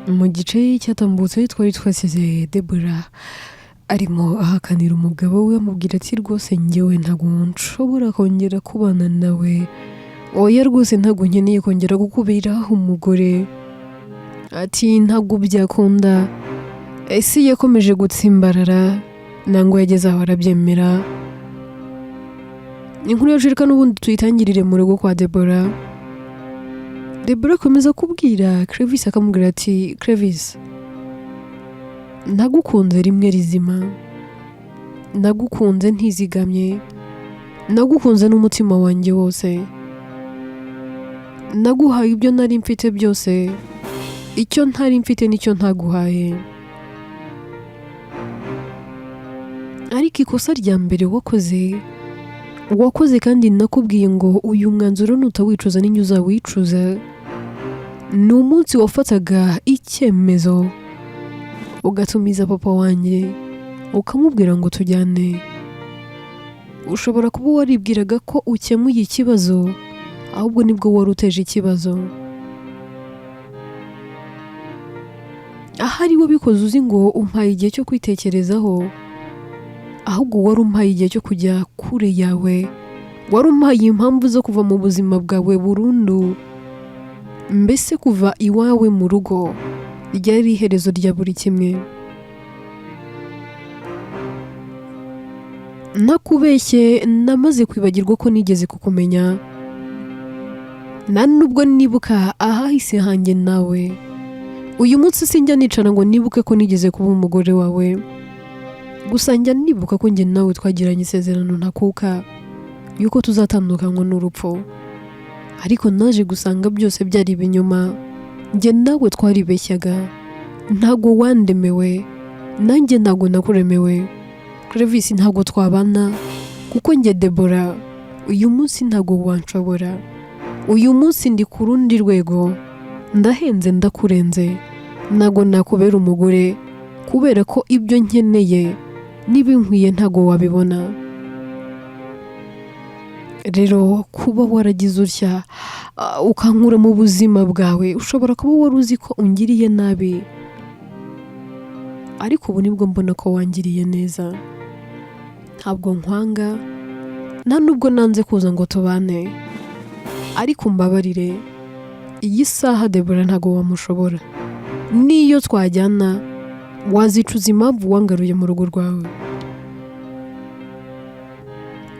Mu gice cyatambutse twari twasize Debora arimo ahakanira umugabo we, amubwira ati: "Rwose njyewe ntabwo nshobora kongera kubana nawe, oya rwose ntabwo nkeneye kongera kukubera umugore." Ati: "Ntabwo byakunda." Ese yakomeje gutsimbarara nangwa yageze aho arabyemera? Inkuru yacu reka n'ubundi tuyitangirire mu rugo kwa Debora. Debora akomeza kubwira Clevis, akamubwira ati: "Clevis, nagukunze rimwe rizima, nagukunze ntizigamye, nagukunze n'umutima wanjye wose, naguhaye ibyo nari mfite byose, icyo ntari mfite nicyo ntaguhaye. Ariko ikosa rya mbere wakoze, wakoze kandi nakubwiye ngo uyu mwanzuro nutawicuza ninjye uzawicuza, ni umunsi wafataga icyemezo ugatumiza papa wanjye ukamubwira ngo tujyane. Ushobora kuba waribwiraga ko ukemuye ikibazo, ahubwo nibwo wari uteje ikibazo. Ahari wabikoze uzi ngo umpaye igihe cyo kwitekerezaho, ahubwo wari umpaye igihe cyo kujya kure yawe, wari umpaye impamvu zo kuva mu buzima bwawe burundu. Mbese kuva iwawe mu rugo ryari iherezo rya buri kimwe. Ntakubeshye, namaze kwibagirwa ko nigeze kukumenya, nta nubwo nibuka ahahise hanjye nawe. Uyu munsi sinjya nicara ngo nibuke ko nigeze kuba umugore wawe, gusa njya nibuka ko njye nawe twagiranye isezerano ntakuka yuko tuzatandukanywa n'urupfu. Ariko naje gusanga byose byari ibinyoma, njye nawe twaribeshyaga, ntago wandemewe nanjye ntago nakuremewe. Clevis, ntago twabana kuko njye Debora uyu munsi ntago wanshobora, uyu munsi ndi ku rundi rwego, ndahenze ndakurenze, ntago nakubera umugore kubera ko ibyo nkeneye n'ibinkwiye ntago wabibona. Rero kuba waragize utya ukankura mu buzima bwawe, ushobora kuba wari uzi ko ungiriye nabi, ariko ubu nibwo mbona ko wangiriye neza. Ntabwo nkwanga, nta nubwo nanze kuza ngo tubane, ariko umbabarire, iyi saha Debora ntago wamushobora. N'iyo twajyana wazicuza impamvu wangaruye mu rugo rwawe."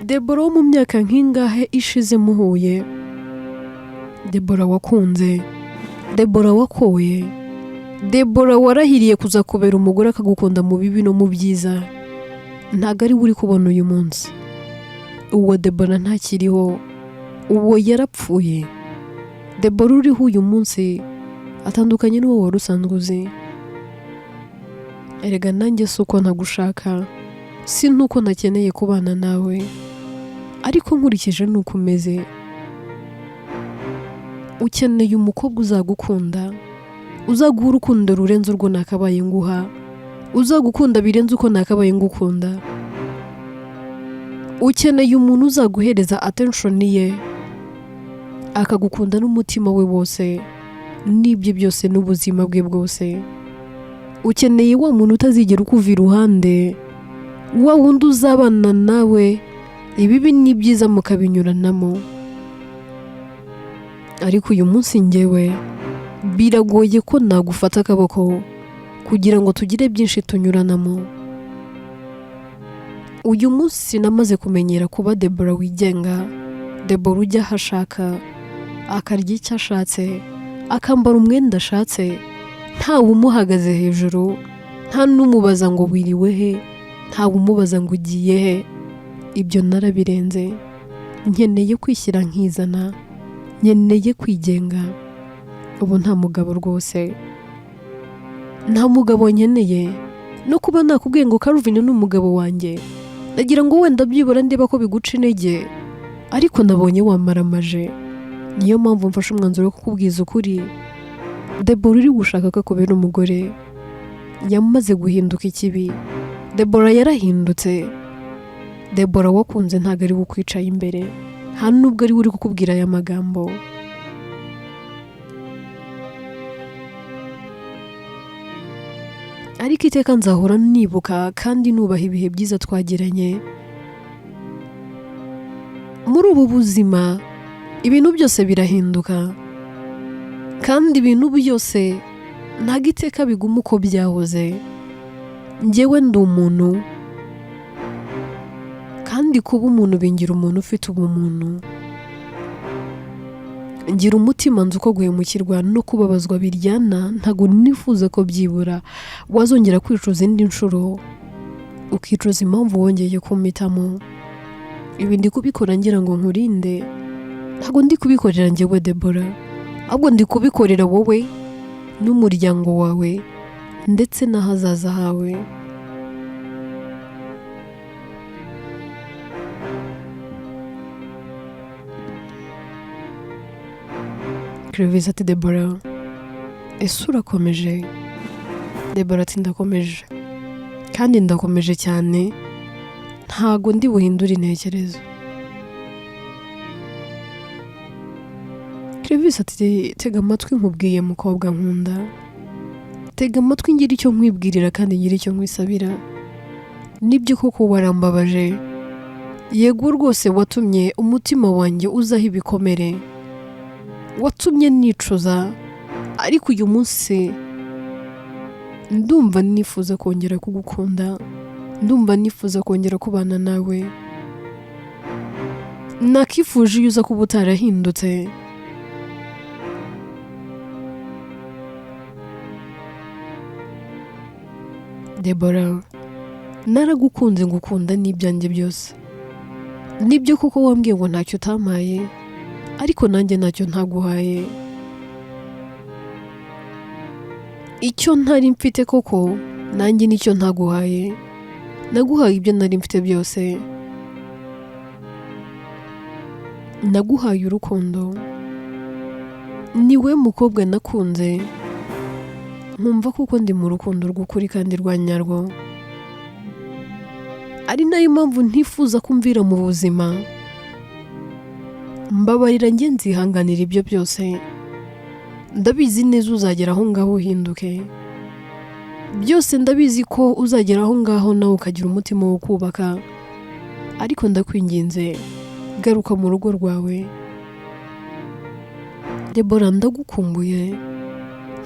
Debora wo mu myaka nk'ingahe ishize muhuye, Debora wakunze, Debora wakoye, Debora warahiriye kuza kubera umugore akagukunda mu bibi no mu byiza, ntago ari we uri kubona uyu munsi. Uwo Debora ntakiriho, uwo yarapfuye. Debora uriho uyu munsi atandukanye n'uwo wari usanzwe uzi. Erega nanjye si uko ntagushaka, si n'uko ntakeneye kubana nawe, ariko nkurikije n'uko umeze, ukeneye umukobwa uzagukunda, uzaguha urukundo rurenze urwo nakabaye nguha, uzagukunda birenze uko nakabaye ngukunda. Ukeneye umuntu uzaguhereza attention ye, akagukunda n'umutima we wose, n'ibye byose n'ubuzima bwe bwose. Ukeneye wa muntu utazigera ukuva iruhande, wa wundi uzabana nawe ibibi n'ibyiza mukabinyuranamo. Ariko uyu munsi njyewe biragoye ko nagufata akaboko kugira ngo tugire byinshi tunyuranamo. Uyu munsi namaze kumenyera kuba Debora wigenga, Debora ujya aho ashaka, akarya icyo ashatse, akambara umwenda ashatse, ntawe umuhagaze hejuru, nta n'umubaza ngo wiriwe he, ntawe umubaza ngo ugiye he. Ibyo narabirenze, nkeneye kwishyira nkizana, nkeneye kwigenga. Ubu nta mugabo rwose, nta mugabo nkeneye. No kuba nakubwiye ngo Calvin ni umugabo wanjye, nagira ngo wenda byibura ndeba ko biguca intege, ariko nabonye wamaramaje. Niyo mpamvu mfashe umwanzuro wo kukubwiza ukuri. Debora uri gushaka ko akubera umugore yamaze guhinduka ikibi. Debora yarahindutse. Debora wakunze ntabwo ari we ukwicaye imbere, nta nubwo ari we uri kukubwira aya magambo. Ariko iteka nzahora nibuka kandi nubaha ibihe byiza twagiranye. Muri ubu buzima ibintu byose birahinduka, kandi ibintu byose ntabwo iteka biguma uko byahoze. Njyewe ndi umuntu, kandi kuba umuntu bingira umuntu ufite ubumuntu. Ngira umutima, nzi uko guhemukirwa no kubabazwa biryana. Ntabwo nifuza ko byibura wazongera kwicuza indi nshuro, ukicuza impamvu wongeye kumpitamo. Ibi ndi kubikora ngira ngo nkurinde. Ntabwo ndi kubikorera njyewe Debora, ahubwo ndi kubikorera wowe n'umuryango wawe ndetse n'ahazaza hawe. Clevis ati: "Debora, ese urakomeje?" Debora ati: "Ndakomeje, kandi ndakomeje cyane, ntago ndi buhindure intekerezo." Clevis ati: "Tega amatwi nkubwiye, mukobwa nkunda, tega amatwi ngira icyo nkwibwirira kandi ngira icyo nkwisabira. Nibyo koko warambabaje, yego rwose watumye umutima wanjye uzaho ibikomere, watumye nicuza, ariko uyu munsi ndumva nifuza kongera kugukunda, ndumva nifuza kongera kubana nawe. Nakifuje iyo uza kuba utarahindutse. Debora, naragukunze, ngukunda n'ibyanjye byose. Nibyo koko wambwiye ngo ntacyo utampaye, ariko nanjye ntacyo ntaguhaye. Icyo ntari mfite koko nanjye nicyo ntaguhaye. Naguhaye ibyo nari mfite byose, naguhaye urukundo. Niwe mukobwa nakunze nkumva kuko ndi mu rukundo rw'ukuri kandi rwa nyarwo, ari nayo mpamvu ntifuza kumvira mu buzima. Mbabarira, njye nzihanganira ibyo byose. Ndabizi neza uzagera aho ngaho uhinduke. Byose ndabizi ko uzagera aho ngaho nawe ukagira umutima wo kubaka, ariko ndakwinginze, garuka mu rugo rwawe. Debora, ndagukumbuye,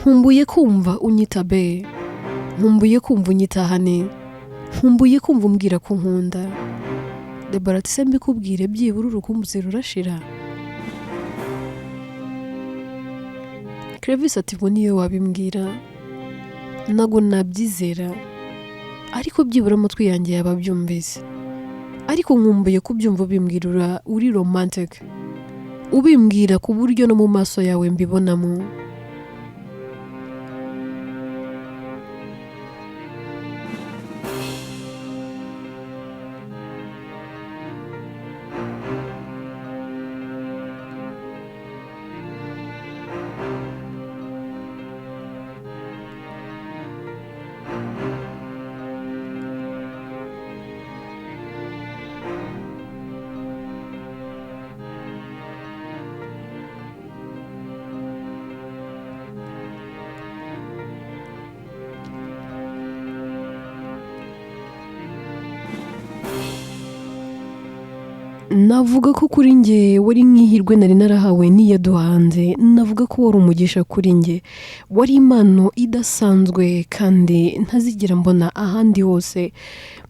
nkumbuye kumva unyita bae, nkumbuye kumva unyita honey, nkumbuye kumva umbwira ko unkunda." Debora ati: "Se mbikubwire byibura urukumbuzi rurashira?" Clevis ati: "Ngo niyo wabimbwira ntabwo nabyizera, ariko byibura amatwi yanjye yaba abyumvise. Ariko nkumbuye kubyumva ubimbwira uri romantic, ubimbwira ku buryo no mu maso yawe mbibonamo." Navuga ko kuri njye wari nk'ihirwe nari narahawe n'iyaduhanze. Navuga ko wari umugisha kuri njye, wari impano idasanzwe kandi ntazigera mbona ahandi hose.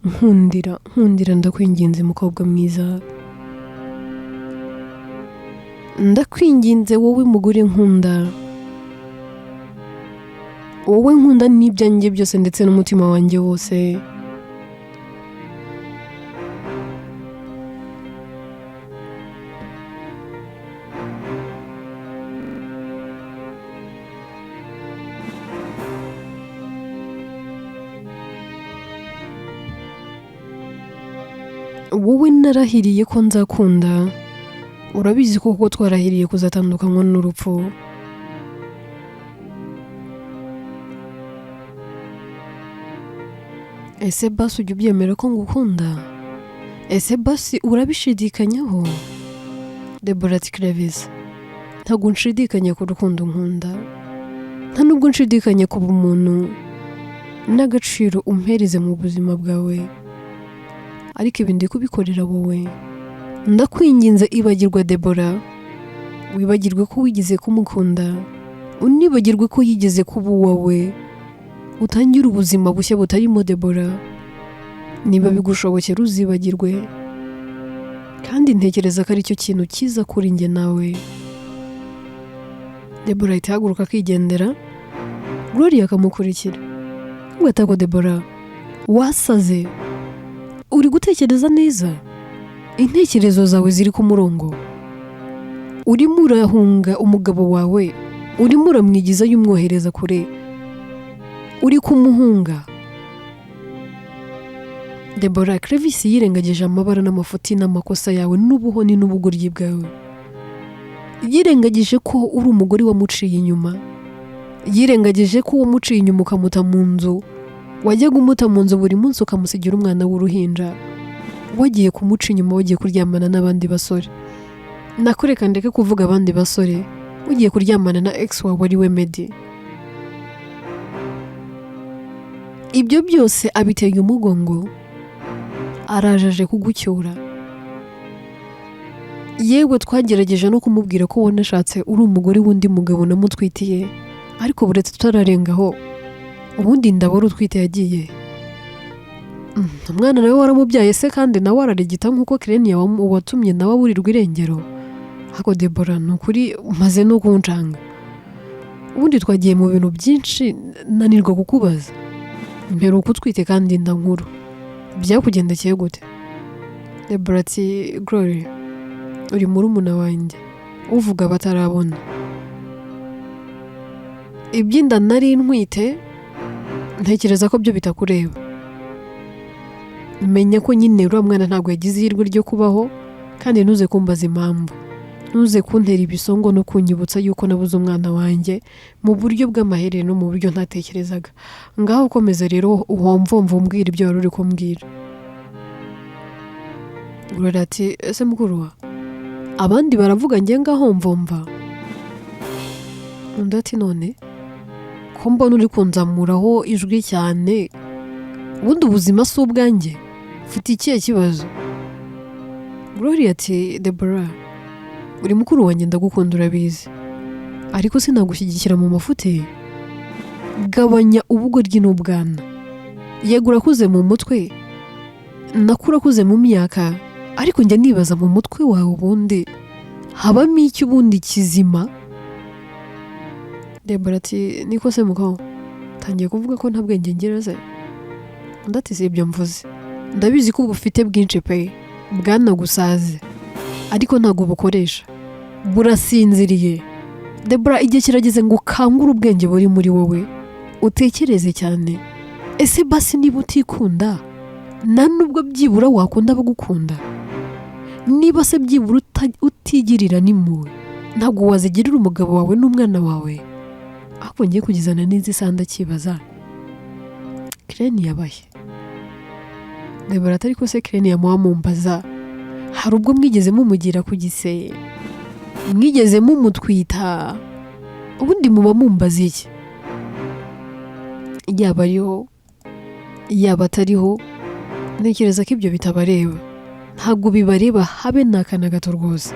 Nkundira, nkundira, ndakwinginze mukobwa mwiza, ndakwinginze wowe mugore nkunda, wowe nkunda n'ibyanjye byose ndetse n'umutima wanjye wose. Wowe narahiriye ko nzakunda, urabizi koko twarahiriye kuzatandukanywa n'urupfu. Ese basi ujya ubyemera ko ngukunda? Ese basi urabishidikanyaho?" Debora ati: "Clevis, ntabwo nshidikanya ku rukundo nkunda, nta nubwo nshidikanya ku bumuntu. N'agaciro umpereze mu buzima bwawe, ariko ibi ndi kubikorera wowe. Ndakwinginze, ibagirwa Debora, wibagirwe ko wigeze kumukunda, unibagirwe ko yigeze kuba uwawe, utangire ubuzima bushya butarimo Debora. Niba bigushobokera uzibagirwe, kandi ntekereza ko aricyo kintu cyiza kuri njye nawe. Debora ahita ahaguruka akigendera, Gloria akamukurikira. Ngo Debora, wasaze? Uri gutekereza neza? Intekerezo zawe ziri ku murongo? Urimo urahunga umugabo wawe, urimo uramwigizayo, umwohereza kure, uri kumuhunga. Debora, Clevis yirengagije amabara n'amafuti n'amakosa yawe n'ubuhoni n'ubugoryi bwawe. Yirengagije ko uri umugore wamuciye inyuma, yirengagije ko wamuciye inyuma ukamuta mu nzu, wajyaga umuta mu nzu buri munsi ukamusigira umwana w'uruhinja, wagiye kumuca inyuma, wagiye kuryamana n'abandi basore. Nakureka ndeke kuvuga abandi basore, ugiye kuryamana na ex wawe ari we Meddy. Ibyo byose abiteye umugongo, araje kugucyura. Yewe, twagerageje no kumubwira ko wanashatse uri umugore w'undi mugabo namutwitiye, ariko buretse tutararengaho, ubundi ndabona utwite yagiye. Umwana nawe waramubyaye se, kandi nawe ararigita nk'uko Kireniya watumye nawe aburirwa irengero. Ariko Debora, ni ukuri umaze no kuncanga. Ubundi twagiye mu bintu byinshi nanirwa kukubaza. Mperuka utwite kandi inda nkuru, byakugendekeye gute? Debora ati: Glory, uri murumuna wanjye, uvuga batarabona. Iby'inda nari ntwite ntekereza ko byo bitakureba. Menya ko nyine uriya mwana ntabwo yagize ihirwe ryo kubaho, kandi ntuze kumbaza impamvu, ntuze kuntera ibisongo no kunyibutsa yuko nabuze umwana wanjye mu buryo bw'amaherere no mu buryo ntatekerezaga. Ngaho ukomeza rero uhomvomva umbwira ibyo wari uri kumbwira. Gloria ati: Ese mukuru wa, abandi baravuga, njye ngahomvomva? Undi ati: None ko mbona uri kunzamuraho ijwi cyane, ubundi ubuzima si ubwanjye, mfite ikihe kibazo? Gloria ati: Debora, uri mukuru wanjye, ndagukunda urabizi, ariko sinagushyigikira mu mafuti. Gabanya ubugoryi n'ubwana. Yego urakuze mu mutwe, nako urakuze mu myaka, ariko njya nibaza mu mutwe wawe ubundi habamo iki ubundi kizima? Debora ati: Niko se mugabo, tangiye kuvuga ko nta bwenge ngira se? Undi ati: Si ibyo mvuze, ndabizi ko uba ufite bwinshi pe, bwanagusaze, ariko ntabwo bukoresha, burasinziriye. Debora, igihe kirageze ngo ukangure ubwenge buri muri wowe, utekereze cyane. Ese basi niba utikunda, nta nubwo byibura wakunda abagukunda? Niba se byibura utigirira n'impuhwe, ntabwo wazigirira umugabo wawe n'umwana wawe? Ariko ngiye kugezana n'izi saha ndakibaza, Kireni yabaye? Debora atari ko se Kireni yamuha, hari ubwo mwigeze mumugira ku gise, mwigeze mumutwita? Ubundi muba mumbaza iki? Yaba ariho, yaba atariho, ntekereza ko ibyo bitabareba, ntabwo bibareba habe n'aka na gato rwose.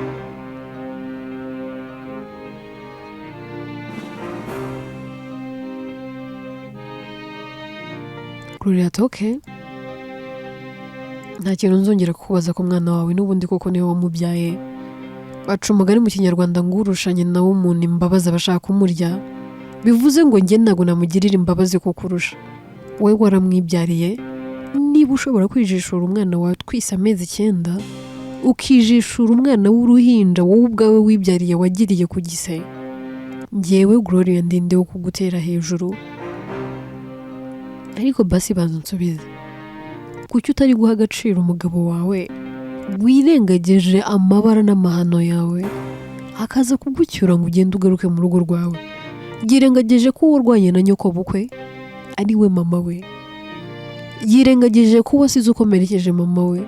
Gloria ati: Okay, nta kintu nzongera kukubaza ku mwana wawe n'ubundi kuko niwe wamubyaye. Baca umugani mu Kinyarwanda ngo urusha nyina w'umuntu imbabazi aba ashaka kumurya. Bivuze ngo njye ntabwo namugirira imbabazi kukurusha, wowe waramwibyariye. Niba ushobora kwijishura umwana wawe twise amezi 9, ukijishura umwana w'uruhinja wowe ubwawe wibyariye wagiriye ku gise, njyewe Gloria ndinde wo kugutera hejuru? Ariko basi banza unsubize, kuki utari guha agaciro umugabo wawe wirengagije amabara n'amahano yawe, akaza kugucyura ngo ugende ugaruke mu rugo rwawe? Yirengagije ko warwanye na nyoko bukwe ari we mama we, yirengagije ko wasize ukomerekeje mama we,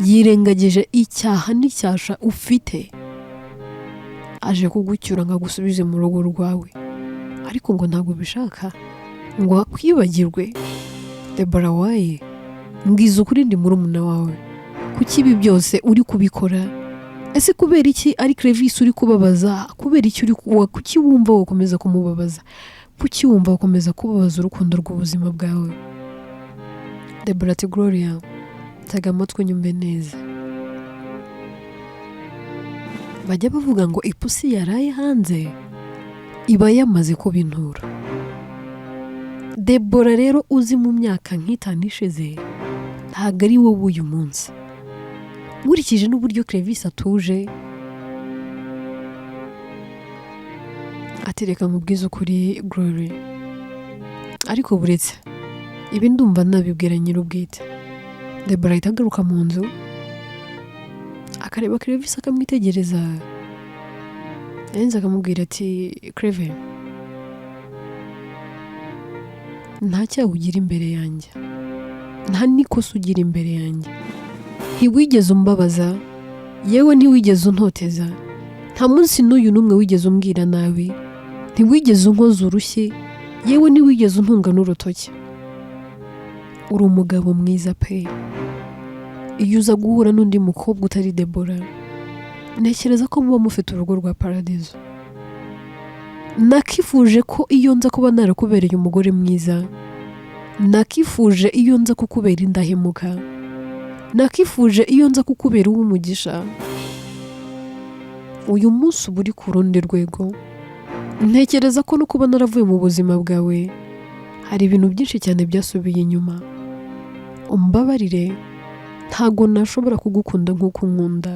yirengagije icyaha n'icyasha ufite, aje kugucyura ngo agusubize mu rugo rwawe, ariko ngo ntabwo ubishaka. Ngo akwibagirwe? Debora, why? Mbwiza ukuri, ndi murumuna wawe. Kuki ibi byose uri kubikora? Ese kubera iki ari Clevis uri kubabaza? Kubera iki uri kuki wumva wakomeza kumubabaza? Kuki wumva wakomeza kubabaza urukundo rw'ubuzima bwawe? Debora ati: "Gloria, tega amatwi unyumve neza. Bajya bavuga ngo ipusi yaraye hanze iba yamaze kuba intura. Debora rero uzi mu myaka nk'itanu ishize ntabwo ari wowe uyu munsi. Nkurikije n'uburyo Clevis atuje," ati: "Reka nkubwize ukuri, Glory, ariko buretse ibi ndumva nabibwira nyir'ubwite." Debora ahita agaruka mu nzu, akareba Clevis, akamwitegereza, yarangiza akamubwira ati: "Cleve, nta cyaha ugira imbere yanjye, nta n'ikosa ugira imbere yanjye. Ntiwigeze umbabaza, yewe ntiwigeze untoteza. Nta munsi n'uyu n'umwe wigeze umbwira nabi, ntiwigeze unkoza urushyi, yewe ntiwigeze untunga n'urutoki. Uri umugabo mwiza pe. Iyo uza guhura n'undi mukobwa utari Debora, ntekereza ko muba mufite urugo rwa paradizo. Nakifuje ko iyo nza kuba narakubereye umugore mwiza, nakifuje iyo nza kukubera indahemuka, nakifuje iyo nza kukubera uw'umugisha. Uyu munsi uba uri ku rundi rwego. Ntekereza ko no kuba naravuye mu buzima bwawe hari ibintu byinshi cyane byasubiye inyuma. Umbabarire, ntago nashobora kugukunda nk'uko unkunda,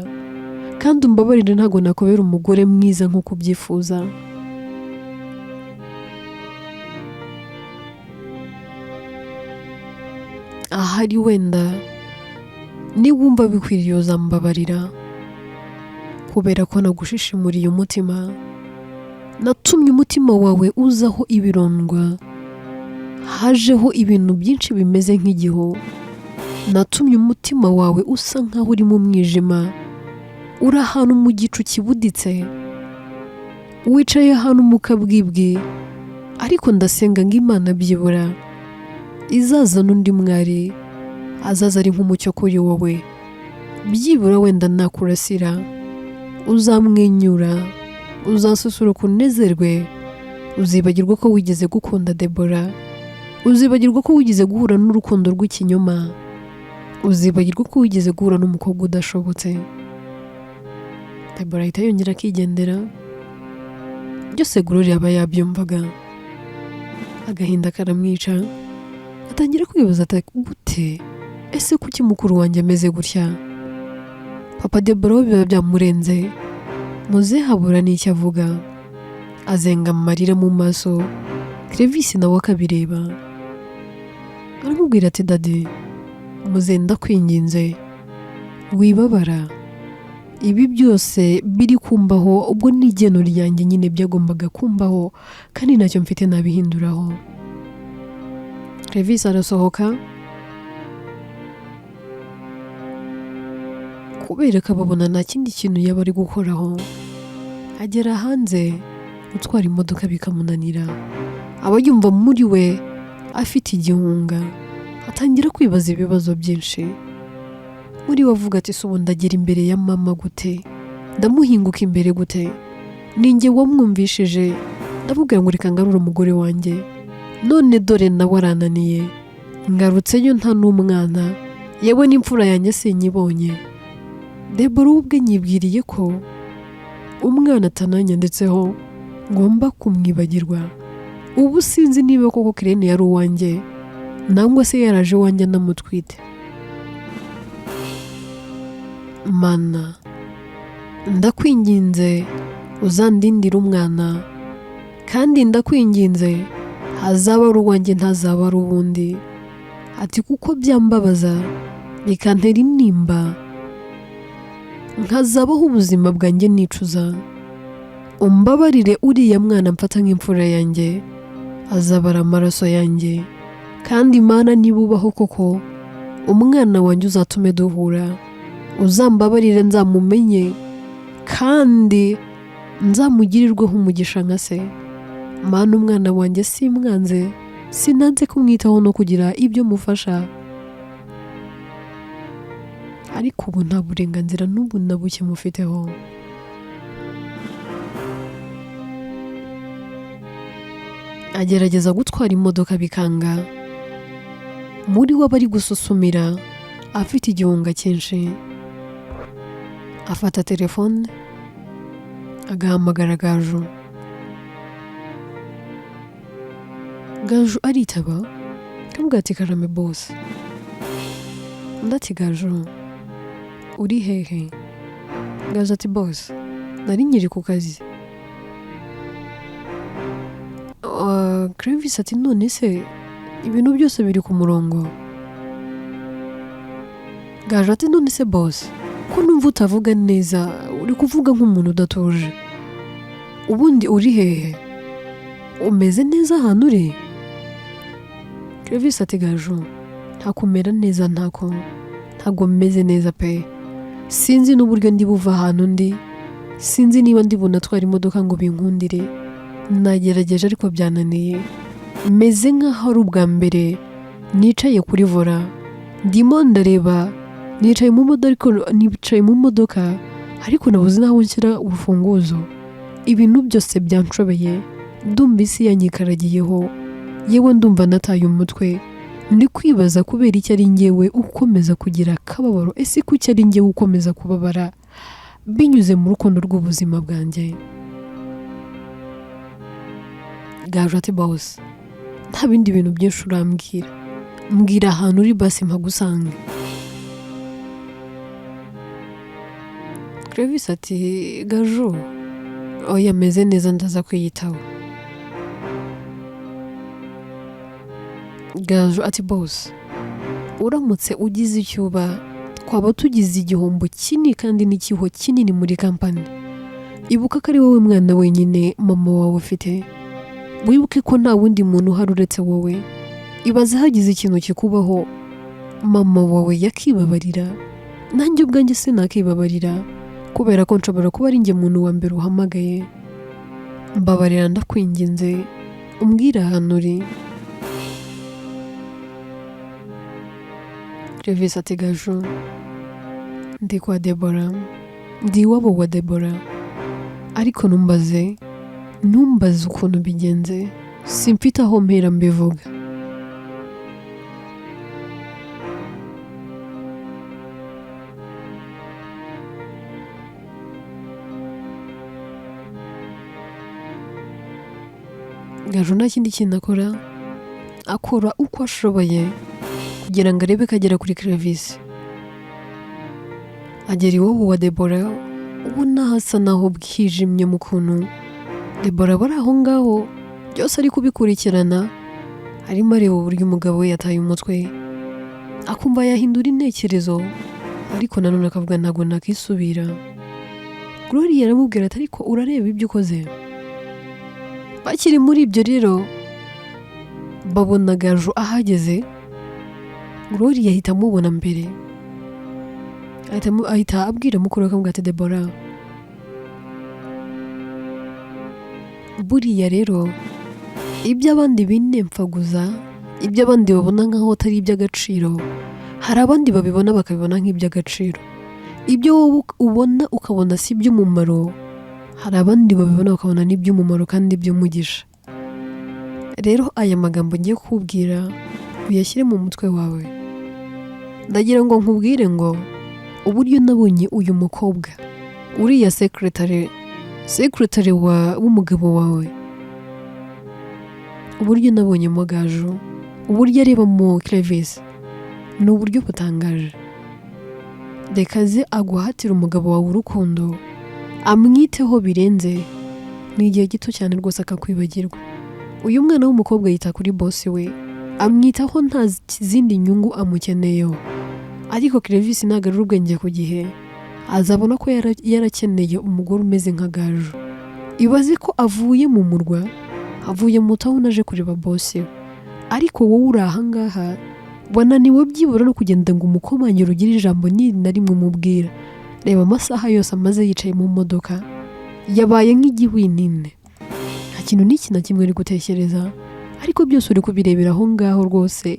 kandi umbabarire, ntago nakubera umugore mwiza nk'uko ubyifuza. Ahari wenda niwumva bikwiriye uzambabarira kubera ko nagushishimuriye umutima, natumye umutima wawe uzaho ibirondwa, hajeho ibintu byinshi bimeze nk'igihu, natumye umutima wawe usa nkaho uri mu mwijima, uri ahantu mu gicu kibuditse, wicaye ahantu mu kabwibwi. Ariko ndasenga ngo Imana byibura izazana undi mwari azaza ari nk'umucyo kuri wowe, byibura wenda nakurasira uzamwenyura, uzasusuruka unezerwe, uzibagirwa ko wigeze gukunda Debora, uzibagirwa ko wigeze guhura n'urukundo rw'ikinyoma, uzibagirwa ko wigeze guhura n'umukobwa udashobotse." Debora ahita yongera akigendera. Byose Gloria aba yabyumvaga, agahinda karamwica, atangira kwibaza ati: "Gute? Ese kuki mukuru wanjye ameze gutya?" Papa Debora we biba byamurenze, muzehe habura n'icyo avuga, azenga amarira mu maso. Clevis nawe akabireba, aramubwira ati: "Daddy, muzehe, ndakwinginze wibabara. Ibi byose biri kumbaho ubwo ni igeno ryanjye nyine, byagombaga kumbaho kandi ntacyo mfite nabihinduraho." Clevis arasohoka kubera ko ababona nta kindi kintu yaba ari gukoraho. Agera hanze gutwara imodoka bikamunanira, aba yumva muri we afite igihunga, atangira kwibaza ibibazo byinshi. Muri we avuga ati: "Se ubu ndagera imbere ya mama gute? Ndamuhinguka imbere gute? Ninjye wamwumvishije ndamubwira ngo reka ngarure umugore wanjye, none dore nawe arananiye, ngarutseyo nta n'umwana, yewe n'imfura yanjye sinyibonye. Debora we ubwe nyibwiriye ko umwana atananyanditseho, ngomba kumwibagirwa. Ubu sinzi niba koko Kirene yari uwanjye nangwa se yaraje iwanjye anamutwite. Mana, ndakwinginze uzandindire umwana, kandi ndakwinginze hazaba ari uwanjye, ntazaba ari uwundi." Ati: "Kuko byambabaza bikantera intimba, nkazabaho ubuzima bwanjye nicuza. Umbabarire, uriya mwana mfata nk'imfura yanjye azabara amaraso yanjye, kandi Imana niba ubaho koko, umwana wanjye uzatume duhura, uzambabarire nzamumenye kandi nzamugirirweho umugisha nka se. Mana, umwana wanjye simwanze." Sinanze kumwitaho no kugira ibyo mufasha, ariko ubu nta burenganzira n'ubu na buke mufiteho. Agerageza gutwara imodoka bikanga, muri we aba ari gususumira afite igihunga cyinshi. Afata telefone agahamagara Gaju. Gaju aritaba, akamubwira ati karame boss. Undi ati Gaju uri hehe? Gaju ati boss nari nkiri ku kazi. Clevis ati none se ibintu byose biri ku murongo? Gaju ati none se boss ko numva utavuga neza, uri kuvuga nk'umuntu udatuje, ubundi uri hehe? Umeze neza ahantu uri? Clevis ati Gaju nta kumera neza, ntago meze neza pe, sinzi n'uburyo ndi buva ahantu ndi, sinzi niba ndi bunatwara imodoka ngo binkundire, nagerageje ariko byananiye, meze nk'aho ari ubwa mbere nicaye kuri vola, ndimo ndareba, nicaye mu modoka, nicaye mu modoka ariko nabuze n'aho nshyira urufunguzo, ibintu byose byanshobeye, ndumva isi yanyikaragiyeho, yewe ndumva nataye umutwe, ndi kwibaza kubera icyo ari njyewe ukomeza kugira akababaro, ese kuki ari njyewe ukomeza kubabara binyuze mu rukundo rw'ubuzima bwanjye? Gaju ati boss nta bindi bintu byinshi urambwira, mbwira ahantu uri basi mpagusange. Clevis ati Gaju oya meze neza ndaza kwiyitaho. Gaju ati boss uramutse ugize icyo uba twaba tugize igihombo kinini kandi n'ikiho kinini muri kampani. Ibuka ko ari wowe mwana wenyine mama wawe ufite, wibuke ko nta wundi muntu uhari uretse wowe. Ibaze hagize ikintu kikubaho mama wawe yakibabarira, nanjye ubwanjye sinakibabarira kubera ko nshobora kuba ari njye muntu wa mbere uhamagaye. Mbabarira ndakwinginze umbwire ahantu uri. Clevis ati Gaju ndi kwa Debora, ndi iwabo wa Debora, ariko ntumbaze ukuntu bigenze, simfite aho mpera mbivuga. Gaju nta kindi kintu akora, akora uko ashoboye kugira ngo arebe ko agera kuri Clevis. Agera iwabo wa Debora, ubona hasa naho bwijimye mu kuntu Debora aba ari aho ngaho byose ari kubikurikirana, arimo areba uburyo umugabo we yataye umutwe, akumva yahindura intekerezo, ariko nanone akavuga ntabwo nakisubira. Gloria aramubwira ati ariko urareba ibyo ukoze. Bakiri muri ibyo rero babona Gaju ahageze, Gloria ahita amubona mbere, ahita abwira mukuru we akamubwira ati Debora buriya rero ibyo abandi binemfaguza, ibyo abandi babona nk'aho atari iby'agaciro, hari abandi babibona bakabibona nk'iby'agaciro. Ibyo wowe ubona ukabona si iby'umumaro, hari abandi babibona bakabona n'iby'umumaro kandi by'umugisha. Rero aya magambo ngiye kukubwira uyashyire mu mutwe wawe. Ndagira ngo nkubwire ngo uburyo nabonye uyu mukobwa, uriya secretary w'umugabo wawe, uburyo nabonyemo Gaju, uburyo arebamo Clevis, ni uburyo butangaje. Reka aze aguhatire umugabo wawe urukundo, amwiteho birenze, ni igihe gito cyane rwose akakwibagirwa. Uyu mwana w'umukobwa yita kuri boss we, amwitaho nta zindi nyungu amukeneyeho. Ariko Clevis ntagarura ubwenge ku gihe, azabona ko yarakeneye umugore umeze nka Gaju. Ibaze ko avuye mu murwa, avuye mu town aje kureba boss we, ariko wowe uri aha ngaha wananiwe byibura no kugenda ngo umukomangire ugire ijambo ni na rimwe umubwira. Reba amasaha yose amaze yicaye mu modoka, yabaye nk'igihwinini, nta kintu n'iki na kimwe ari gutekereza, Ariko byose uri kubirebera aho ngaho rwose,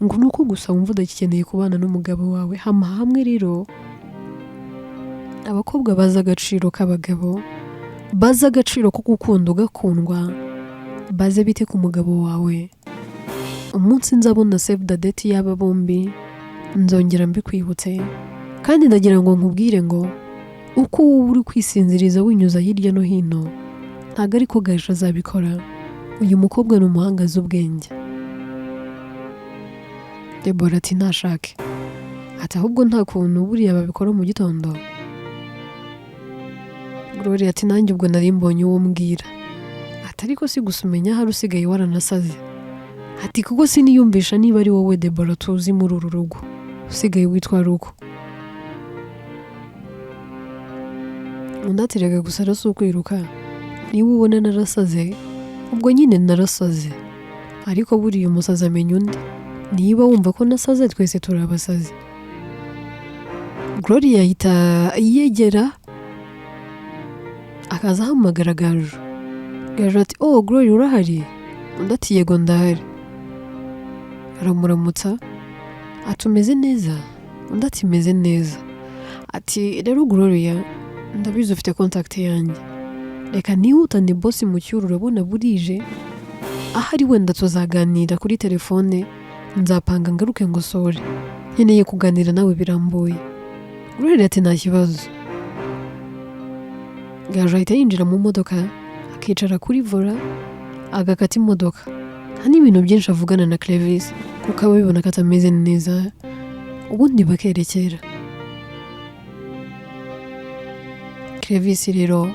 ngo ni uko gusa wumva udakeneye kubana n'umugabo wawe. Hama hamwe rero abakobwa bazi agaciro k'abagabo, bazi agaciro ko gukunda ugakundwa, baze bite ku mugabo wawe. Umunsi nzabona save the date y'aba bombi, nzongera mbikwibutse. Kandi ndagira ngo nkubwire ngo uko wowe uri kwisinziriza winyuza hirya no hino, ntabwo ariko Gaju azabikora. Uyu mukobwa ni umuhanga, azi ubwenge. Debora ati: "Ntashake." Ati: "Ahubwo nta kuntu buriya babikora mu gitondo?" Gloria ati: "Nanjye ubwo nari mbonye uwo mbwira." Ati: "Ariko si gusa, umenya hari usigaye waranasaze." Ati: "Kuko siniyumvisha niba ari wowe Debora tuzi muri uru rugo usigaye witwara uko." Undi ati: "Rega gusa si ukwiruka, niba ubona narasaze ubwo nyine narasaze, ariko buriya umusazi amenya undi. Niba wumva ko nasaze, twese turi abasazi." Gloria ahita yegera, akaza ahamagara Gaju. Gaju ati: "Oh Gloria, urahari?" Undi ati: "Yego, ndahari." Aramuramutsa ati: "Umeze neza?" Undi ati: "Meze neza." Ati: "Rero Gloria, ndabizi ufite contact yanjye, reka nihutane boss mu cyuru, urabona burije, ahari wenda tuzaganira kuri telefone, nzapanga ngaruke ngo sore, nkeneye kuganira nawe birambuye." Gloria ati: "Nta kibazo." Gaju ahita yinjira mu modoka, akicara kuri volant, agakata imodoka. Nta n'ibintu byinshi avugana na Clevis, kuko aba abibona ko atameze neza. Ubundi bakerekera. Clevis rero,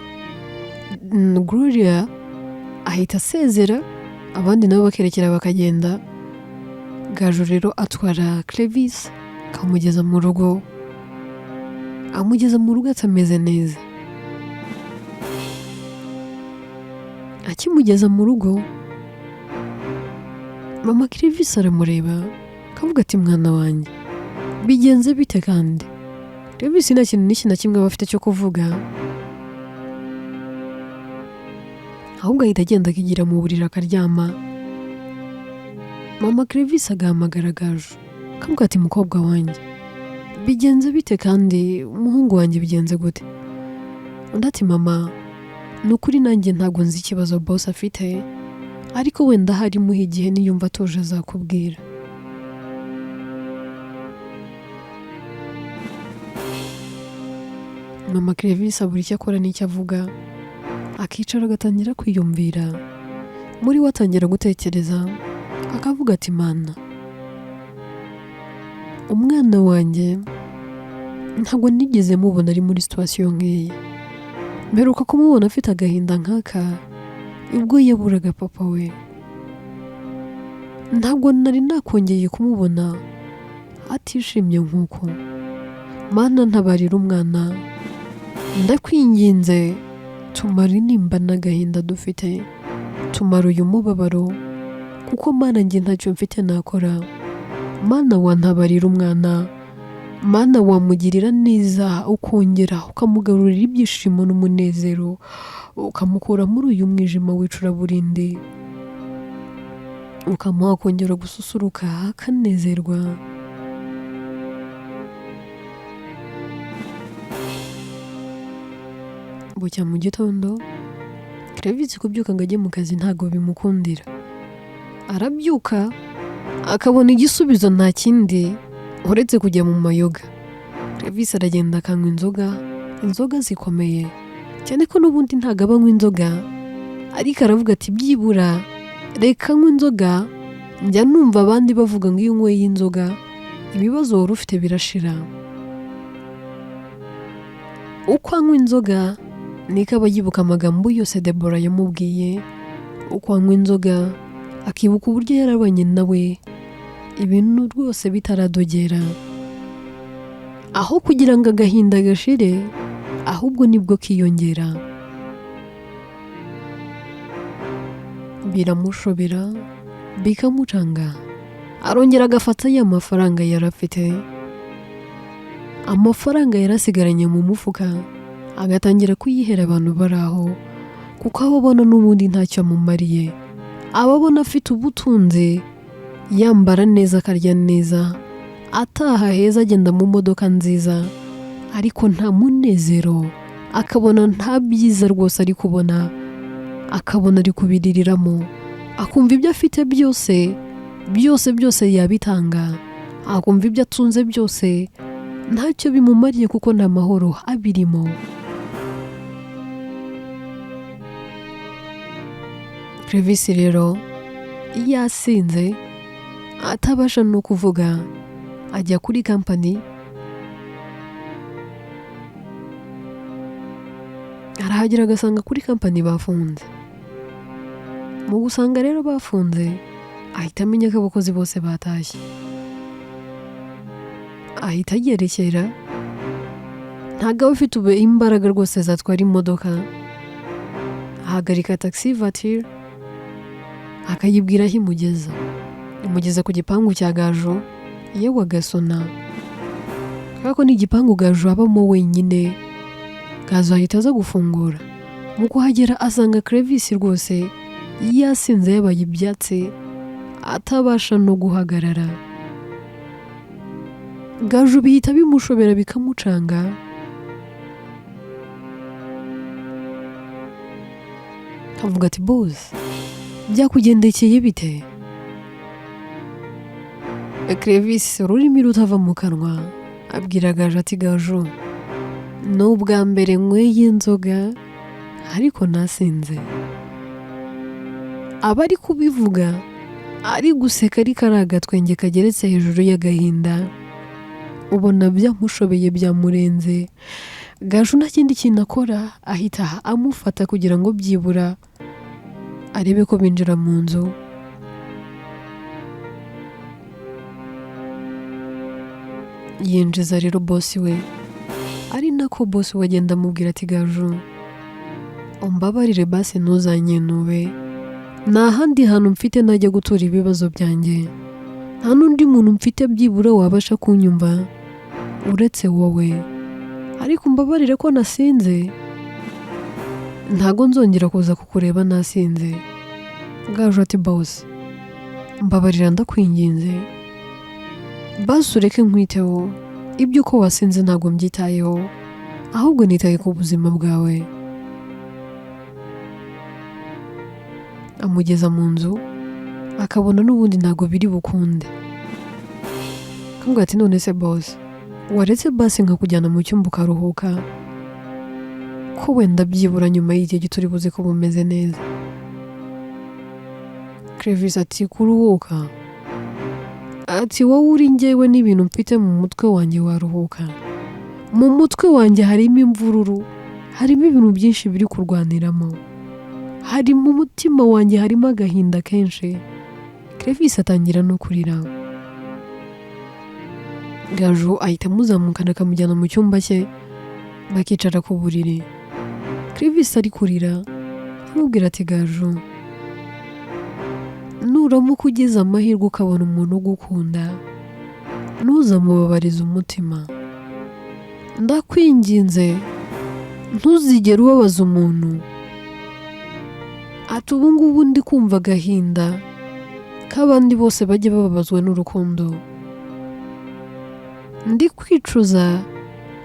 Gloria ahita asezera abandi, nabo bakerekera bakagenda. Gaju rero atwara Clevis akamugeza mu rugo. Amugeza mu rugo atameze neza. Akimugeza mu rugo, mama Clevis aramureba akavuga ati: "Mwana wanjye, bigenze bite?" Kandi Clevis nta kintu n'iki na kimwe aba afite cyo kuvuga, ahubwo ahita agenda akigira mu buriri akaryama. Mama Clevis agahamagara Gaju akavuga ati: "Mukobwa wanjye, bigenze bite? Kandi umuhungu wanjye, bigenze gute?" Undi ati: "Mama, ni ukuri nanjye ntabwo nzi ikibazo boss afite, ariko wenda hari muha igihe, niyumva atuje azakubwira." Mama Clevis abura icyo akora n'icyo avuga, akicara agatangira kwiyumvira. Muri we atangira gutekereza, akavuga ati: "Mana, umwana wanjye ntabwo nigeze mubona ari muri situation nk'iyi. Mperuka kumubona afite agahinda nk'aka ubwo yaburaga papa we. Ntabwo nari nakongeye kumubona atishimye nk'uko. Mana, ntabarira umwana, ndakwinginze, tumara intimba n'agahinda dufite, tumara uyu mubabaro, kuko Mana, njye ntacyo mfite nakora. Mana, wantabarira umwana. Mana, wamugirira neza, ukongera ukamugarurira ibyishimo n'umunezero, ukamukura muri uyu mwijima w'icuraburindi, ukamuha kongera gususuruka akanezerwa." Bucya mu gitondo, Clevis kubyuka ngo ajye mu kazi ntabwo bimukundira. Arabyuka akabona igisubizo nta kindi uretse kujya mu mayoga. Clevis aragenda akanywa inzoga, inzoga zikomeye cyane, ko n'ubundi ntabwo aba anywa inzoga, ariko aravuga ati: "Byibura reka nywe inzoga, njya numva abandi bavuga ngo iyo unyweye inzoga ibibazo wari ufite birashira." Uko anywa inzoga niko aba yibuka amagambo yose Debora yamubwiye. Uko anywa inzoga akibuka uburyo yarabanye nawe ibintu rwose bitaradogera. Aho kugira ngo agahinda gashire, ahubwo nibwo kiyongera. Biramushobera, bikamucanga. Arongera agafata ya mafaranga yari afite, amafaranga yari asigaranye mu mufuka, agatangira kuyihera abantu bari aho, kuko abo abona n'ubundi ntacyo amumariye. Aba abona afite ubutunzi, yambara neza, akarya neza, ataha heza, agenda mu modoka nziza, ariko nta munezero, akabona nta byiza rwose ari kubona, akabona ari kubiririramo, akumva ibyo afite byose byose byose yabitanga, akumva ibyo atunze byose ntacyo bimumariye kuko nta mahoro abirimo. Clevis rero yasinze atabasha no kuvuga, ajya kuri kampani, arahagera agasanga kuri kampani bafunze. Mu gusanga rero bafunze, ahita amenya ko abakozi bose batashye, ahita yerekera. Ntabwo aba afite imbaraga rwose zatwara imodoka, ahagarika taxi voiture, akayibwira aho imugeza, imugeza ku gipangu cya Gaju. Yewe agasona kubera ko ni igipangu Gaju abamo wenyine. Gaju ahita aza gufungura. Mu kuhagera asanga Clevis rwose yasinze, yabaye ibyatsi, atabasha no guhagarara. Gaju bihita bimushobera, bikamucanga. Avuga ati: "Boss, byakugendekeye bite?" Clevis ururimi rutava mu kanwa, abwira Gaju ati: "Gaju, ni ubwa mbere nyweye inzoga ariko nasinze." Aba ari kubivuga ari guseka, ariko ari agatwenge kageretse hejuru y'agahinda, ubona byamushobeye, byamurenze. Gaju nta kindi kintu akora, ahita amufata kugira ngo byibura arebe ko binjira mu nzu. Yinjiza rero boss we, ari nako boss we agenda amubwira ati: "Gaju, umbabarire basi, ntuzanyinube. Nta handi hantu mfite najya gutura ibibazo byanjye, nta n'undi muntu mfite byibura wabasha kunyumva uretse wowe. Ariko umbabarire ko nasinze, ntago nzongera kuza kukureba nasinze." Gaju ati: "Boss, mbabarira, ndakwinginze, basi ureke nkwiteho. Ibyo uko wasinze ntabwo mbyitayeho, ahubwo nitaye ku buzima bwawe." Amugeza mu nzu, akabona n'ubundi ntabwo biri bukunde. Akamubwira ati: "None se boss, waretse basi nkakujyana mu cyumba ukaruhuka, ko wenda byibura nyuma y'igihe gito uri buze kuba umeze neza?" Clevis ati: "Kuruhuka?" Ati: "Wowe uri njyewe n'ibintu mfite mu mutwe wanjye waruhuka? Mu mutwe wanjye harimo imvururu, harimo ibintu byinshi biri kurwaniramo, hari mu mutima wanjye harimo agahinda kenshi." Clevis atangira no kurira. Gaju ahita amuzamukana, akamujyana mu cyumba cye, bakicara ku buriri. Clevis ari kurira, amubwira ati: "Gaju, nuramuka ugize amahirwe ukabona umuntu ugukunda, ntuzamubabarize umutima. Ndakwinginze, ntuzigere ubabaza umuntu." Ati: "Ubu ngubu ndi kumva agahinda k'abandi bose bajya bababazwa n'urukundo. Ndi kwicuza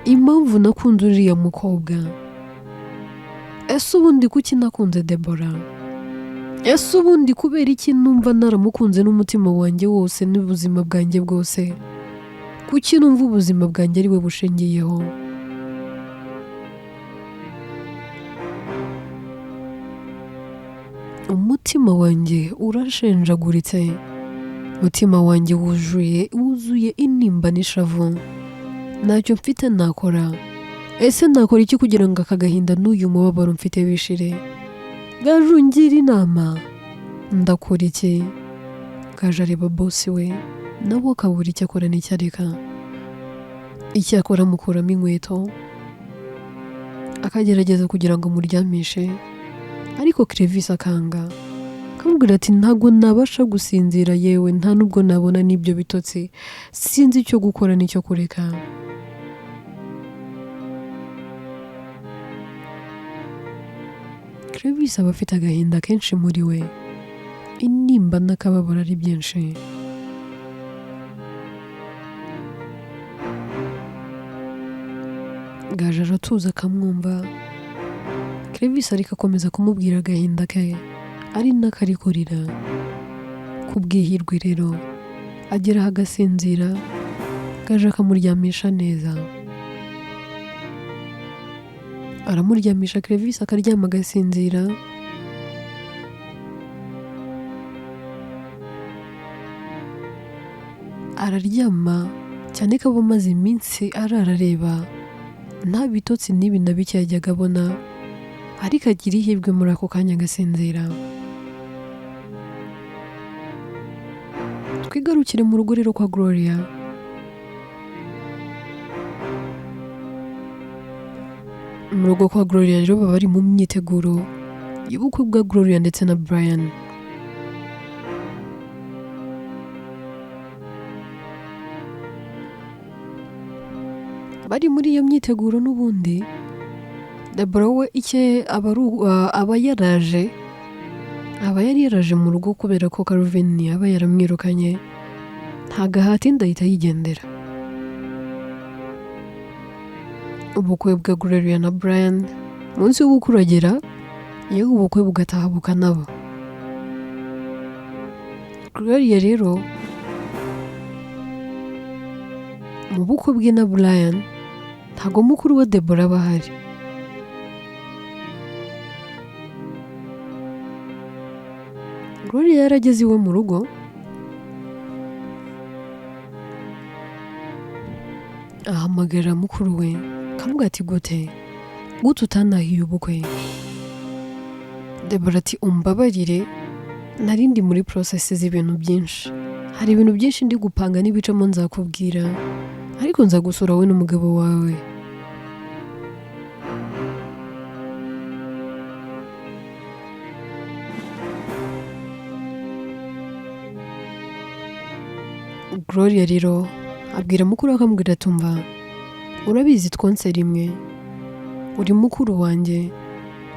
impamvu nakunze uriya mukobwa. Ese ubundi kuki nakunze Debora? Ese ubundi kubera iki numva naramukunze n'umutima wanjye wose n'ubuzima bwanjye bwose? Kuki numva ubuzima bwanjye ari we bushingiyeho? Umutima wanjye urashenjaguritse, umutima wanjye wuzuye intimba n'ishavu. Ntacyo mfite nakora. Ese nakora iki kugira ngo aka gahinda n'uyu mubabaro mfite bishire? Gaju, ngira inama, ndakora iki?" Gaju areba boss we, nawe akabura icyo akora n'icyo areka. Icyakora amukuramo inkweto, akagerageza kugira ngo amuryamishe, ariko Clevis akanga, akamubwira ati: "Ntabwo nabasha gusinzira, yewe nta nubwo nabona n'ibyo bitotsi. Sinzi icyo gukora n'icyo kureka." Clevis aba afite agahinda kenshi muri we, Intimba n'akababaro ari byinshi. Gaju aratuza akamwumva. Clevis ariko akomeza kumubwira agahinda ke ari nako ari kurira. Ku bw'ihirwe rero ageraho agasinzira, Gaju akamuryamisha neza. Aramuryamisha, Clevis akaryama agasinzira. Araryama cyane ko aba amaze iminsi arara areba, nta bitotsi n'ibi na bike yajyaga abona, ariko agira ihirwe muri ako kanya agasinzira. Twigarukire mu rugo rero kwa Gloria. Mu rugo kwa Gloria rero baba bari mu myiteguro y'ubukwe bwa Gloria ndetse na Brian. Bari muri iyo myiteguro n'ubundi, Deborah we icye aba yaraje, aba yari yaraje mu rugo kubera ko Calvin aba yaramwirukanye, ntago ahatinda ahita yigendera. Ubukwe bwa Gloria na Brian, umunsi w'ubukwe uragera, yewe ubukwe bugataha bukanaba. Gloria rero mu bukwe bwe na Brian ntago mukuru wa Deborah aba ahari. Gloria yarageze iwe mu rugo, ahamagara mukuru we akamubwira ati gute gute utanahiye ubukwe? Deborah ati umbabarire, nari ndi muri process z'ibintu byinshi, hari ibintu byinshi ndi gupanga n'ibicamo nzakubwira, ariko nzagusura wowe n'umugabo wawe. Gloria rero abwira mukuru we akamubwira ati umva, urabizi twonse rimwe, uri mukuru wanjye,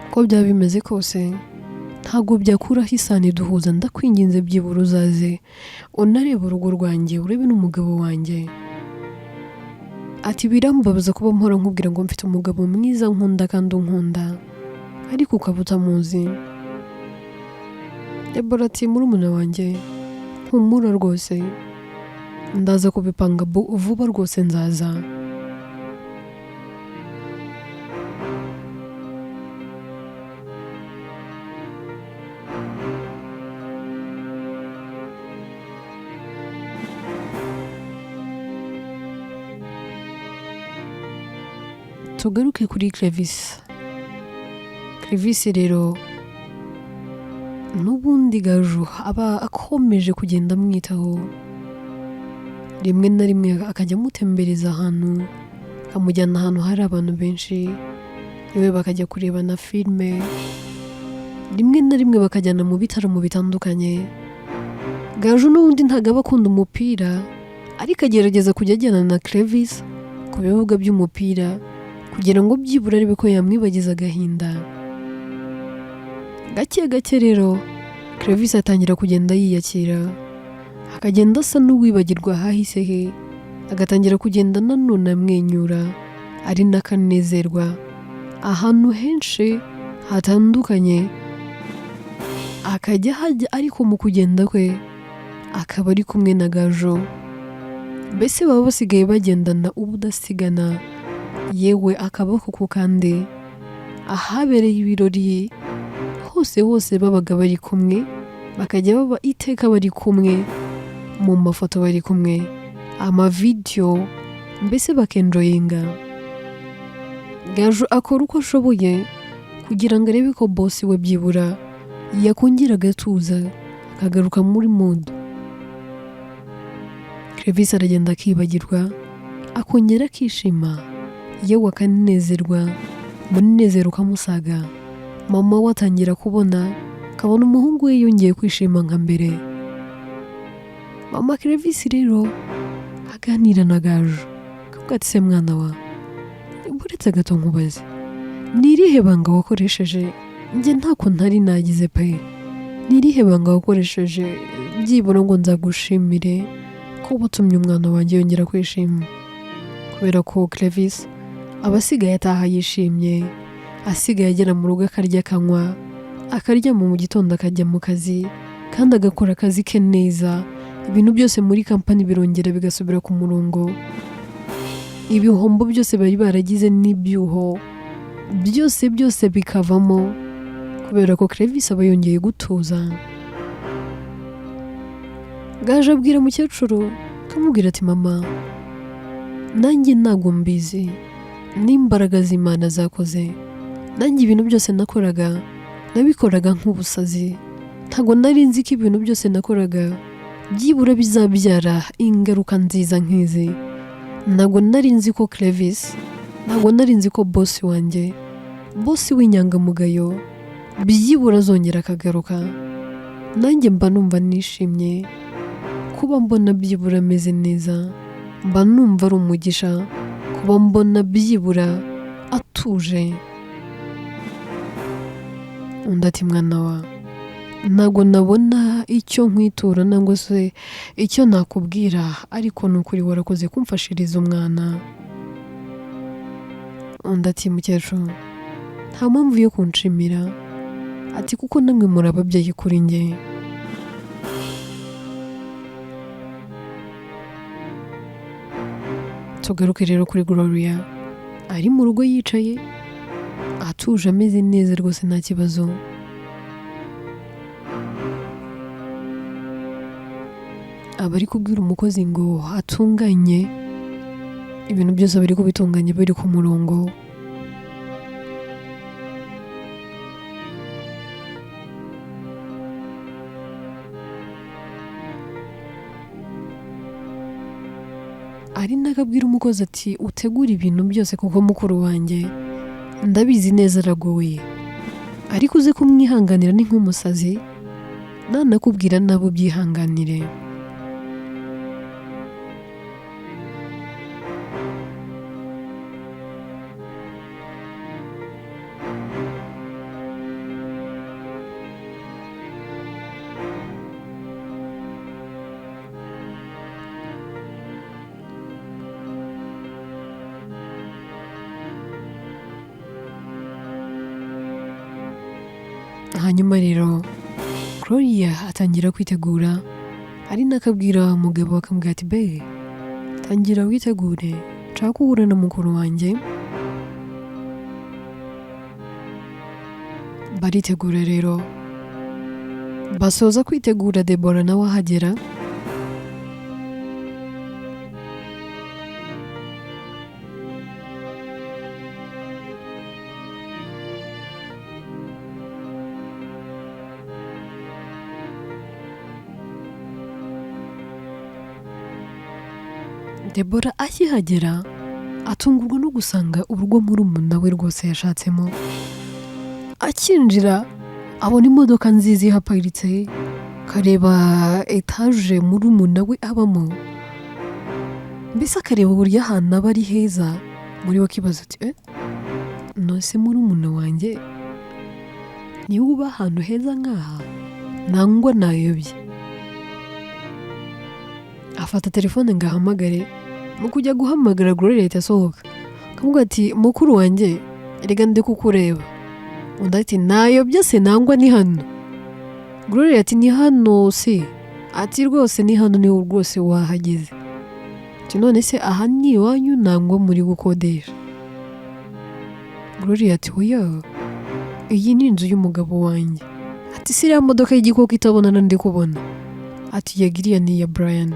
uko byaba bimeze kose ntabwo byakuraho isano iduhuza, ndakwinginze byibura uzaze unarebe urugo rwanjye, urebe n'umugabo wanjye. Ati birambabaza kuba mpora nkubwira ngo mfite umugabo mwiza nkunda kandi unkunda, ariko ukaba utamuzi. Deborah ati murumuna wanjye humura rwose, ndaza kubipanga vuba rwose nzaza. Tugaruke kuri Clevis. Clevis rero n'ubundi Gaju aba akomeje kugenda amwitaho, rimwe na rimwe akajya amutembereza ahantu, akamujyana ahantu hari abantu benshi, yewe bakajya kureba na filime, rimwe na rimwe bakajyana mu bitaramo bitandukanye. Gaju n'ubundi ntabwo aba akunda umupira, ariko agerageza kujya ajyana na Clevis ku bibuga by'umupira kugira ngo byibura arebe ko yamwibagiza agahinda. Gake gake rero Clevis atangira kugenda yiyakira, akagenda asa n'uwibagirwa ahahise he, agatangira kugenda nanone amwenyura, ari n'akanezerwa ahantu henshi hatandukanye akajya hajya, ariko mu kugenda kwe akaba ari kumwe na Gaju. Mbese baba basigaye bagendana ubudasigana, yewe akaboko ku kandi. Ahabereye ibirori hose hose babaga bari kumwe, bakajya baba iteka bari kumwe, mu mafoto bari kumwe, amavideyo, mbese bakenjoyinga. Gaju akora uko ashoboye kugira ngo arebe ko bosi we byibura yakongera agatuza akagaruka muri mood. Clevis aragenda akibagirwa, akongera akishima, yewe akanezerwa, umunezero ukamusaga. Mama we atangira kubona, akabona umuhungu we yongeye kwishima nka mbere. Mama Clevis rero aganira na Gaju, akavuga ati se mwana wa, uretse gato nkubaze, ni irihe banga wakoresheje? Njye ntako ntari nagize pe, Ni irihe banga wakoresheje byibura ngo nzagushimire ko watumye umwana wanjye yongera kwishima?" Kubera ko Clevis aba asigaye ataha yishimye, asigaye agera mu rugo akarya, akanywa, akaryama, mu gitondo akajya mu kazi kandi agakora akazi ke neza. Ibintu byose muri kampani birongera bigasubira ku murongo, ibihombo byose bari baragize n'ibyuho byose byose bikavamo, kubera ko Clevis aba yongeye gutuza. Gaje abwira mukecuru, akamubwira ati: "Mama, nanjye ntabwo mbizi, n'imbaraga z'Imana zakoze. Nanjye ibintu byose nakoraga nabikoraga nk'ubusazi. Ntabwo nari nzi ko ibintu byose nakoraga byibura bizabyara ingaruka nziza nk'izi. Ntabwo nari nzi ko Clevis, ntabwo nari nzi ko bosi wanjye, bosi w'inyangamugayo, byibura azongera akagaruka. Nanjye mba numva nishimye kuba mbona byibura ameze neza, mba numva ari umugisha kuba mbona byibura atuje." Undi ati: "Mwana wa, ntabwo nabona icyo nkwitura nangwa se icyo nakubwira, ariko ni ukuri warakoze kumfashiriza umwana." Undi ati: "Mukecuru, nta mpamvu yo kunshimira," ati, "kuko namwe muri ababyeyi kuri njye." Tugaruke rero kuri Gloria, ari mu rugo yicaye atuje, ameze neza rwose, nta kibazo. Aba ari kubwira umukozi ngo atunganye ibintu byose, bari kubitunganya biri ku murongo. Ari nako abwira umukozi ati: "Utegure ibintu byose, kuko mukuru wanjye ndabizi neza aragoye, ariko uze kumwihanganira, ni nk'umusazi, nanakubwira nabo ubyihanganire." Hanyuma rero Gloria atangira kwitegura, ari nako abwira umugabo, akamubwira ati: "Bae, tangira witegure, nshaka guhura na mukuru wanjye." Baritegura rero, basoza kwitegura, Debora nawe ahagera. Debora akihagera atungurwa no gusanga urugo murumuna we rwose yashatsemo. Akinjira abona imodoka nziza ihaparitse, akareba etaje murumuna we abamo, mbese akareba uburyo ahantu aba ari heza. Muri we akibaza ati: "Eh, none murumuna wanjye niwe uba ahantu heza nk'aha, nangwa nayobye?" Afata telefone ngo ahamagare. Mu kujya guhamagara, Gloria ahita asohoka, akavuga ati: "Mukuru wanjye, erega ndi kukureba." Undi ati: "Nayobye se, nangwa ni hano?" Gloria ati: "Ni hano se?" Ati: "Rwose ni hano, niho rwose wahageze." Ati: "None se aha ni iwanyu, nangwa muri gukodesha?" Gloria ati: "Oya, iyi ni inzu y'umugabo wanjye." Ati: "Si iriya modoka y'igikoko itabonana ndi kubona?" Ati: "Yego, iriya ni iya Brian."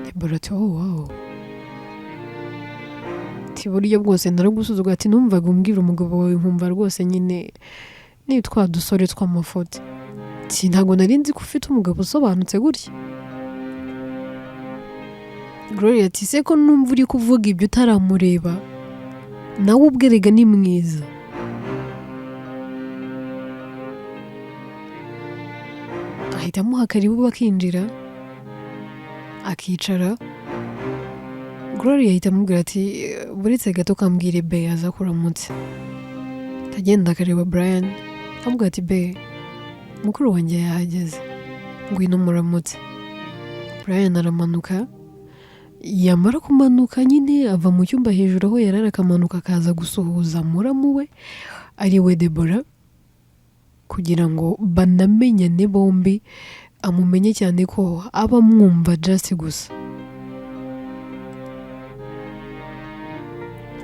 Debora ati: "Oh wow." Ati: "Buryo bwose naragusuzugura." Ati: "Numvaga umbwira umugabo wawe nkumva rwose nyine ni twa dusore tw'amafoto." Ati: "Ntabwo nari nzi ko ufite umugabo usobanutse gutya." Gloria ati: "Se ko numva uri kuvuga ibyo utaramureba? Nawe ubwe erega ni mwiza." Ahita amuha karibu, bakinjira, akicara. Gloria ahita amubwira ati: "Buretse gato kambwire be aza kuramutse." Akagenda akareba Brian. Amubwira ati: "Bae, mukuru wanjye yahageze, ngwino muramutse." Brian aramanuka. Yamara kumanuka nyine, ava mu cyumba hejuru aho yari ari, akamanuka akaza gusuhuza muramu we, ari we Debora, kugira ngo banamenyane bombi, amumenye cyane ko aba amwumva just gusa.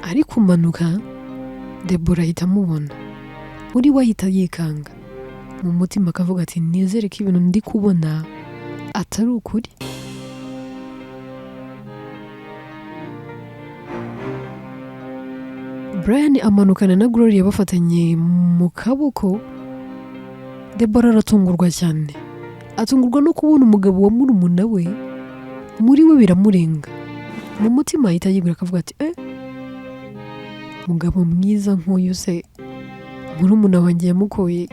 Ari kumanuka, Debora ahita amubona. Muri we ahita yikanga, mu mutima akavuga ati: "Nizere ko ibintu ndi kubona atari ukuri." Brian amanukana na Gloria bafatanye mu kaboko. Debora aratungurwa cyane, atungurwa no kubona umugabo wa murumuna we. Muri we biramurenga, mu mutima ahita yibwira akavuga ati: "Eh, mugabo mwiza nk'uyu se murumuna wanjye yamukoye?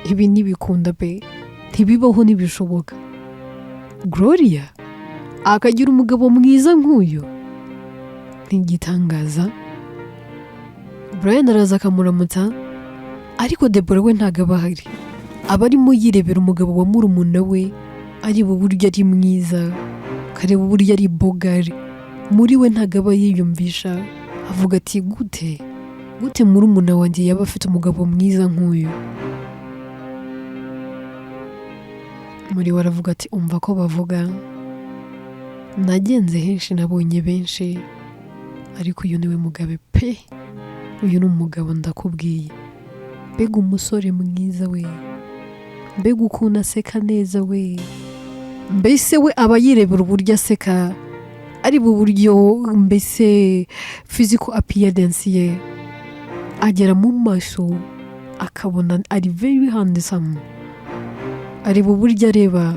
Ibi ntibikunda pe, ntibibaho, ntibishoboka. Gloria akagira umugabo mwiza nk'uyu, ntigitangaza." Brian araza akamuramutsa, ariko Debora we ntabwo aba ahari, aba arimo yirebera umugabo wa murumuna we, areba uburyo ari mwiza, akareba uburyo ari bogari. Muri we ntabwo aba yiyumvisha, avuga ati: "Gute, gute murumuna wanjye yaba afite umugabo mwiza nk'uyu?" Muri we aravuga ati: "Umva ko bavuga, nagenze henshi, nabonye benshi, ariko uyu niwe mugabe pe. Uyu ni umugabo ndakubwiye. Mbega umusore mwiza we, mbega ukuntu aseka neza we." Mbese we aba yirebera uburyo aseka, ari buryo mbese physical appearance ye, agera mu maso akabona ari very handsome, areba uburyo areba,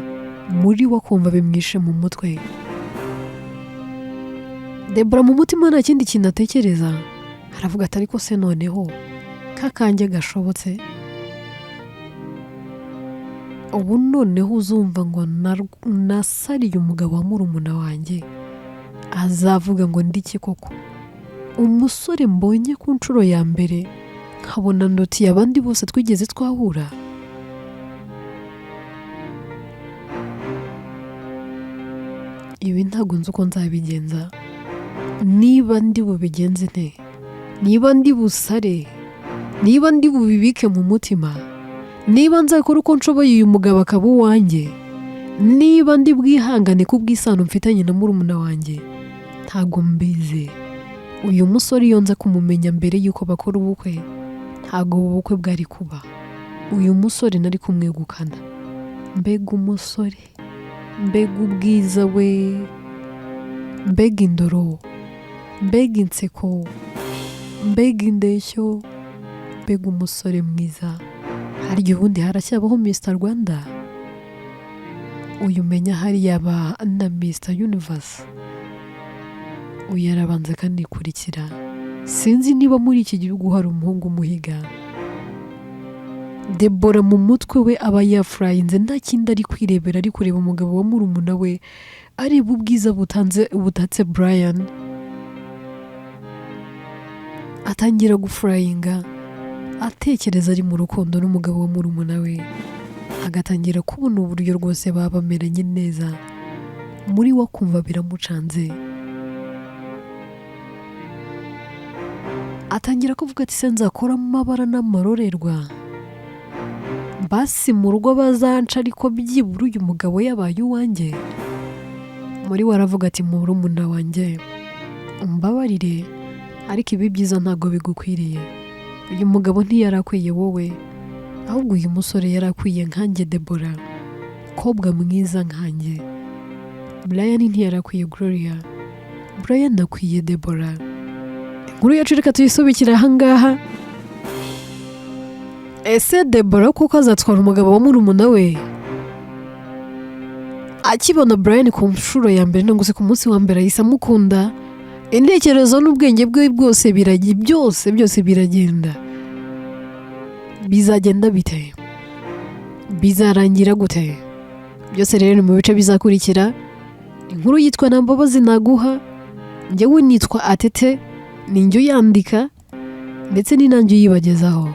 muri we akumva bimwishe mu mutwe. Debora mu mutima nta kindi kintu atekereza, aravuga ati: "Ariko se noneho kakanjye gashobotse ubu? Noneho uzumva ngo nasariye umugabo wa murumuna wanjye azavuga ngo ndiki koko? Umusore mbonye ku nshuro ya mbere nkabona ndutiye abandi bose twigeze twahura. Ibi ntabwo nzi uko nzabigenza, niba ndi bubigenze nte, niba ndi busare, niba ndi bubibike mu mutima, niba nzakora uko nshoboye uyu mugabo akaba uwanjye, niba ndi bwihangane ku bw'isano mfitanye na murumuna wanjye, ntabwo mbizi. Uyu musore iyo nza kumumenya mbere y'uko bakora ubukwe, ntabwo ubu bukwe bwari kuba. Uyu musore nari kumwegukana. Mbega umusore, mbega ubwiza we, mbega indoro, mbega inseko, mbega indeshyo, mbega umusore mwiza. Harya ubundi haracyabaho Mr Rwanda? Uyu umenya hari yaba na Mr Universe. Uyu arabanza akanikurikira. Sinzi niba muri iki gihugu hari umuhungu umuhiga." Debora mu mutwe we aba yafurayinze, nta kindi ari kwirebera, ari kureba umugabo wa murumuna we, areba ubwiza butanze butatse Brian. Atangira gufurayinga, atekereza ari mu rukundo n'umugabo wa murumuna we, agatangira kubona uburyo rwose baba bameranye neza. Muri we akumva biramucanze, atangira kuvuga ati: "Se nzakora amabara n'amarorerwa, basi mu rugo bazanca, ariko byibura uyu mugabo yabaye uwanjye." Muri we aravuga ati: "Murumuna wanjye, umbabarire, ariko ibi byiza ntabwo bigukwiriye. Uyu mugabo ntiyari akwiye wowe, ahubwo uyu musore yari akwiye nkanjye Debora, kobwa mwiza nkanjye. Brian ntiyari akwiye Gloria, Brian akwiye Debora." Inkuru yacu reka tuyisubikire ahangaha. Ese Debora kuko azatwara umugabo wa murumuna we? Akibona Brian ku nshuro ya mbere, nangwa se ku munsi wa mbere, ahise amukunda. Intekerezo n'ubwenge bwe bwose biragi byose byose biragenda. Bizagenda bite? Bizarangira gute? Byose rero ni mu bice bizakurikira. Inkuru yitwa Nta mbabazi naguha. Njyewe nitwa Atete, ni njye uyandika ndetse ni nanjye uyibagezaho.